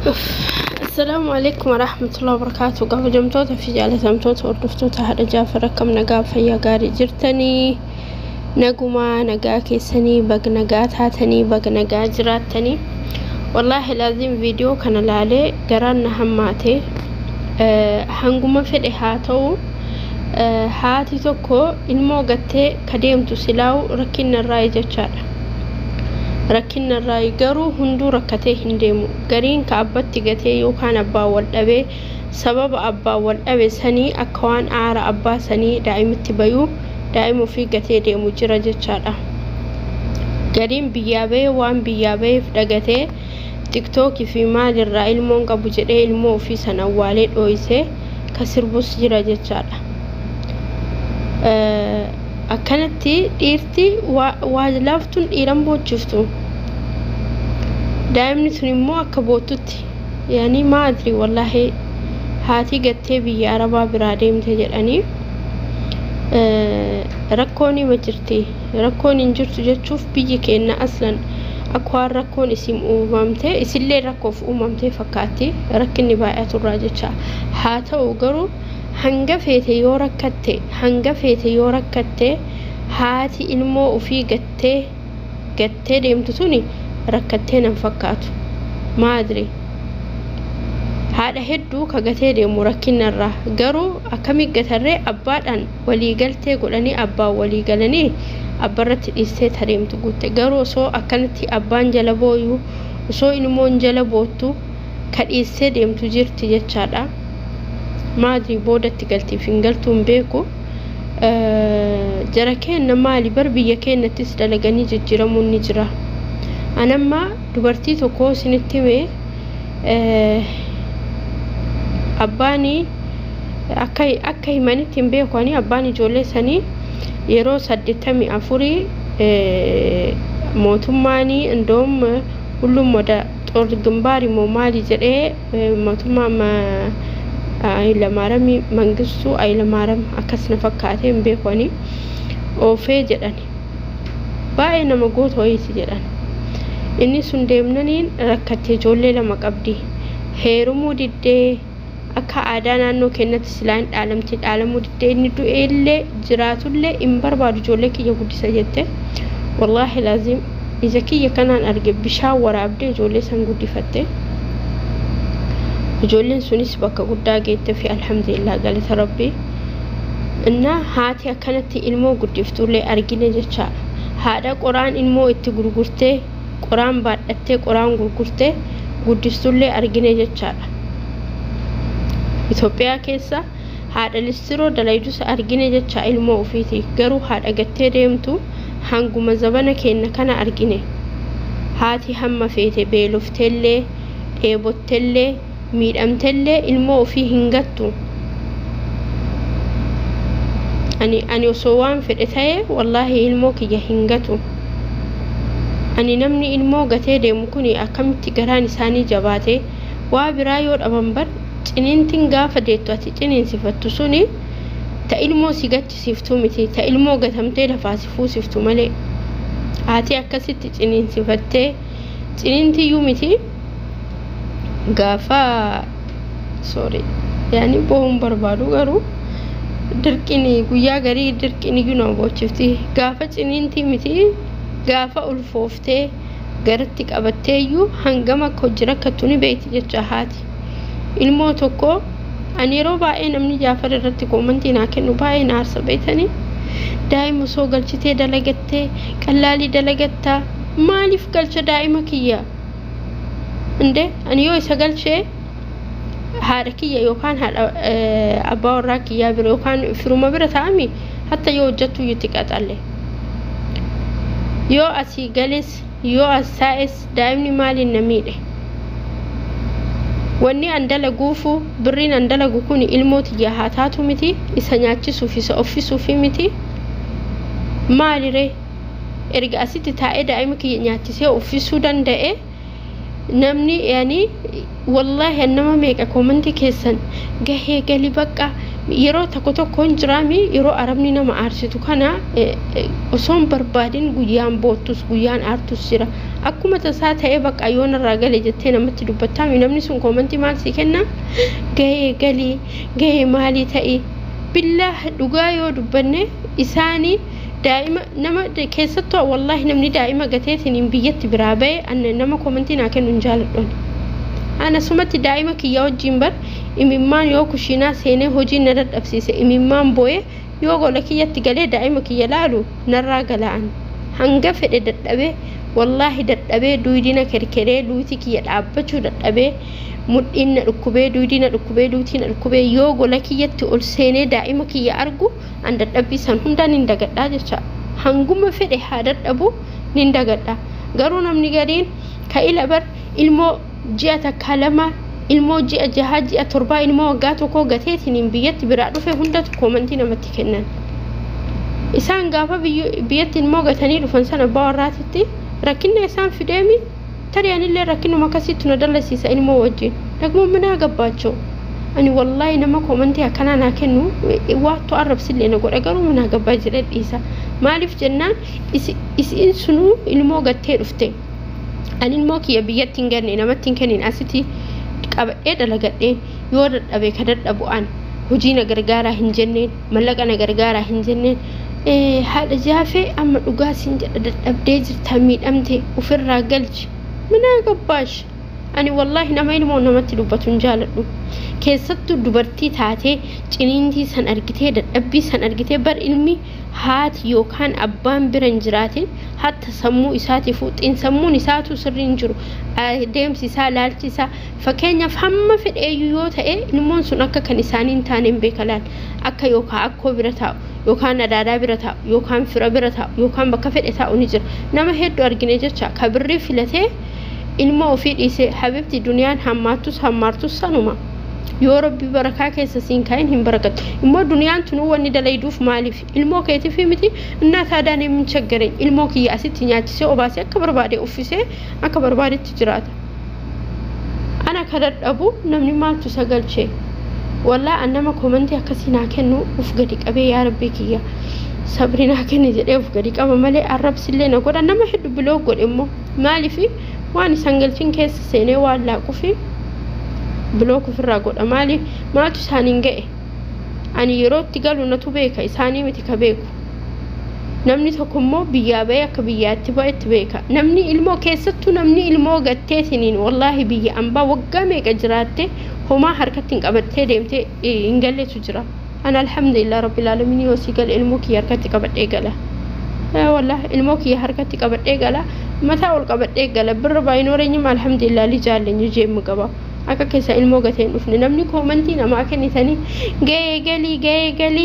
Assalaamu alaikum warahmatullahi wabarakatuh. Kabajamtoota fi jaalatamtoota hordoftoota haadha Jaafar, akkam nagaa, fayyaa gaarii jirtanii? Nagumaa, nagaa keessanii? Baga nagaa taatanii, baga nagaa jiraattanii. Wallaahi laazim viidiyoo kana laalee garaan na hammaate. Hanguma fedhe haa ta'u, haati tokko ilmoo gattee ka deemtu silaa'u rakkinarraa jechaadha. Rakkinarraa garuu hunduu rakkatee hin deemu. Gariin ka abbatti gatee yookaan abbaan wal dhabee, sababa abbaan wal dhabe sanii akka waan aara abbaa sanii daa'imitti bayuu daa'ima ofii gatee deemu jira jechaadha. Gariin biyyaa bahee waan biyyaa baheef dhagatee tiktookii fi maalirraa ilmoon qabu jedhee ilmoo ofii sana awwaalee dhooyisee ka sirbus jira jechaadha. Akkanatti dhiirti waa laaftuun dhiiran boochiftu. Daa'imni sun immoo akka boottutti yaani maadri wallaahi haati gattee biyya arabaa biraa deemte jedhanii rakkoon hima jirti. Rakkoon hin jirtu jechuuf biyyi keenya aslan akka waan rakkoon isin uumamte isillee rakkoof uumamte fakkaatti, rakkinni baay'aturraa jecha. Haa ta'u garuu hanga feete yoo rakkatte, hanga feete yoo rakkatte, haati ilmoo ofii gattee gattee deemtu tuni rakkattee nan fakkaatu. Maadri haadha hedduu ka gatee deemu rakkinarraa garuu akkamii gatarree abbaadhaan walii galtee godhanii, abbaan walii galanii abbarratti dhiistee tadeemtu guutte. Garuu osoo akkanatti abbaan jala booyuu, osoo ilmoon jala boottu ka dhiistee deemtu jirti jechaadha. Maadri boodatti galtiif hin galtuu hin beeku. Jara keenna maali bar biyya keenyattis dalaganii jijjiiramuun ni jira. Anamma dubartii tokko isinitti hime, abbaani akka himanitti hin beeku ani, abbaan ijoollee sanii yeroo 84 mootummaan indoom ሁሉም ወደ ጦር ግንባር ሞ maali jedhee mootummaa Hayilamaariyaam, Mangistuu Hayilamaariyaam akkas na fakkaatee hin beeku ani, oofee jedhan. Baay'ee nama goota wayiiti jedhan. Inni sun deemnaniin rakkattee, ijoollee lama qabdi, heerumuu diddee. Akka aadaa naannoo keenyatti silaa hin dhaalamti, dhaalamuu diddee. Inni du'eellee jiraatullee hin barbaadu, ijoollee kiyya guddisa jette. Wallaahi laazim ija kiyya kanaan arge, bishaan waraabdee ijoollee san guddifatte. Ijoolleen sunis bakka guddaa geette fi alhamdulillah, galata rabbii. Innaa haati akkanatti ilmoo guddiftullee argine jecha. Haadha qoraan ilmoo itti gurgurtee, qoraan baadhattee qoraan gurgurtee guddistullee argine jechaadha. Itoophiyaa keessa haadha listiroo dalaydus argine jecha ilmoo ofiiti. Garuu haadha gattee deemtu hanguma zabana keenya kana argine. Haati hamma feete beelofteellee, dheebotteellee, miidhamteellee ilmoo ofii hin gattu. Ani osoo waan fedhe ta'e wallaahi ilmoo kiyya hin gatu. Ani namni ilmoo gatee deemu kun akkamitti garaan isaanii jabaate? Waa biraa yoo dhaban bar ciniintiin gaafa deettu ati ciniinsifattu suni ta ilmoo si gachisiiftuu miti, ta ilmoo gatamtee lafaa si fuusiftu malee. Haati akkasitti ciniinsifattee ciniintiyyuu miti gaafa, sorry, yaani boo'uun barbaadu garuu dirqini guyyaa garii dirqini iyyuu nama boochifti. Gaafa ciniintii miti, gaafa ulfooftee garatti qabattee iyyuu hangam akka hojii rakkattu ni beekti jecha haati ilmoo tokko. Ani yeroo baay'ee namni Jaafar irratti koomantii naa kennu baay'ee na aarsa beektanii. Daa'ima osoo galchitee dalagattee qallaalii dalagattaa. Maaliif galcha daa'ima kiyya? Inde ani yoo isa galchee haadha kiyya yookaan haadha abbaa warraa kiyyaa bira yookaan firuma bira ta'ami, hatta yoo hojjettu itti qaxalle. Yoo asii gales, yoo as taa'es, daa'imni maaliin na miidhe? Wanni an dalaguufu, birriin an dalagu kun ilmoo tiyya haa taatu miti, isa nyaachisuuf, isa uffisuufi miti. Maaliree erga asitti taa'ee daa'ima kiyya nyaachisee uffisuu danda'e? Namni yaani wallaahi nama meeqa koomantii keessan gahee gali bakka yeroo tokko tokko hin jiraami. Yeroo arabni nama aarsitu kana osoo hin barbaadin guyyaan boottus guyyaan aartus jira. Akkuma tasaa ta'ee bakka yoon irraa gale jettee namatti dubbattaami namni sun koomantii maal sii kenna? Gahee galii, gahee maalii ta'i? Billaah dhugaa yoo dubbanne isaanii daa'ima nama keessattuu wallaahi namni daa'ima gateetiin biyyatti biraa ba'e nama koomantii naa kennu hin jaaladhu. Ana sumatti daa'ima kiyya wajjin bar imimmaan yoo kushiinaa seenee hojii na dadhabsiise imimmaan boo'ee yoo gola kiyyatti galee daa'ima kiyya laalu narraa gala'an. Hanga fedhe dadhabee wallaahi dadhabee duudina kerkeree luutii kiyya dhaabbachuu dadhabee mudhiin na dhukkubee duudina dhukkubee luutii na dhukkubee yoo gola kiyyatti ol seenee daa'ima kiyya argu an dadhabbii san hundaan hin dagadhaa jecha. Hanguma fedhe haa dadhabu nin dagadha. Garuu namni gariin ka ila bar ilmoo ji'a takka lama ilmoo ji'a jaha ji'a torbaa ilmoo waggaa tokkoo gateetiin biyyatti biraa dhufe hundatu koomantii namatti kennan. Isaan gaafa biyyatti ilmoo gatanii dhufan sana abbaa warraatitti rakkinna isaan fideemi tarii anillee rakkinuma akkasiitti na dallasiisa ilmoo wajjin. Dagmoo mana gabbaachoo. Ani wallaahi nama koomantii akkanaa naa kennu waattu arrabsillee na godha garuu mana gabbaa jedhee dhiisa. Maaliif jennaan isiin sunuu ilmoo gattee dhufte. Ani ilmoo kiyya biyyatti hin ganne namatti hin kennin asitti qabadhee dalagadheen yoo dadhabe ka dadhabu an hojii na gargaaraa hin jenneen mallaqa na gargaaraa hin jenneen haadha jaafee amma dhugaa siin jedha dadhabdee jirta miidhamte ofirraa galchi mana gabbaash. Ani wallaahi nama ilmoo namatti dubbatu hin jaaladhu. Keessattuu dubartii taatee ciniintii san argitee dadhabbii san argitee bar ilmi haati yookaan abbaan bira hin jiraatin hatta sammuu isaatiif xiinsammuun isaatu sirrii hin jiru. Deemsi isaa laalchi isaa fakkeenyaaf hamma fedheeyyuu yoo ta'e ilmoon sun akka kan isaanii hin taane hin beeka laal. Akka yookaan akkoo bira taa'u yookaan adaadaa bira taa'u yookaan fira bira taa'u yookaan bakka fedhe taa'u ni jira. Nama hedduu argine jecha ka birrii filatee ilmoo ofii dhiise habibti duniyaan hammaattus hammaartus sanuma. Yoo rabbi barakaa keessa siin kaa'in hin barakattu. Immoo duniyaan tunuu wanni dalayduuf maaliif ilmoo keetiif miti innaa taadaan hin chaggareen ilmoo kiyya asitti nyaachisee obaasee akka barbaade uffisee akka barbaadetti jiraata. Ana ka dadhabu namni maaltu isa galchee? Wallaa an nama koomantii akkasii naa kennu uf gadi qabee yaa rabbii kiyya sabri naa kenni jedhee uf gadi qaba malee arrabsillee na godha. Nama hedduu biloo godhe immoo maaliif waan isaan galchin keessa seenee waan laaquufi bilook ofirraa godha. Maaliif maaltu isaaniin ga'e? Ani yeroo itti galu natu beeka isaanii miti ka beeku. Namni tokko immoo biyyaa ba'ee akka biyyaatti ba'etti beeka. Namni ilmoo keessattuu namni ilmoo gatteetiniin wallaahi biyya ambaa waggaa meeqa jiraatte homaa harkatti hin qabattee deemtee hin galleetu jira. Ana alhamdulillah rabbil aalamiin yoo si gale ilmoo kiyya harkatti qabadhee gala. Wallaahi ilmoo kiyya harkatti qabadhee gala. Mataa ol qabadhee gala. Birra baay'inoorenyim alhamdulillah lijaallenyu jeemmu qaba. Akka keessa ilmoo gatee hin dhufne namni koomantii namaa kennitanii gahee galii gahee galii.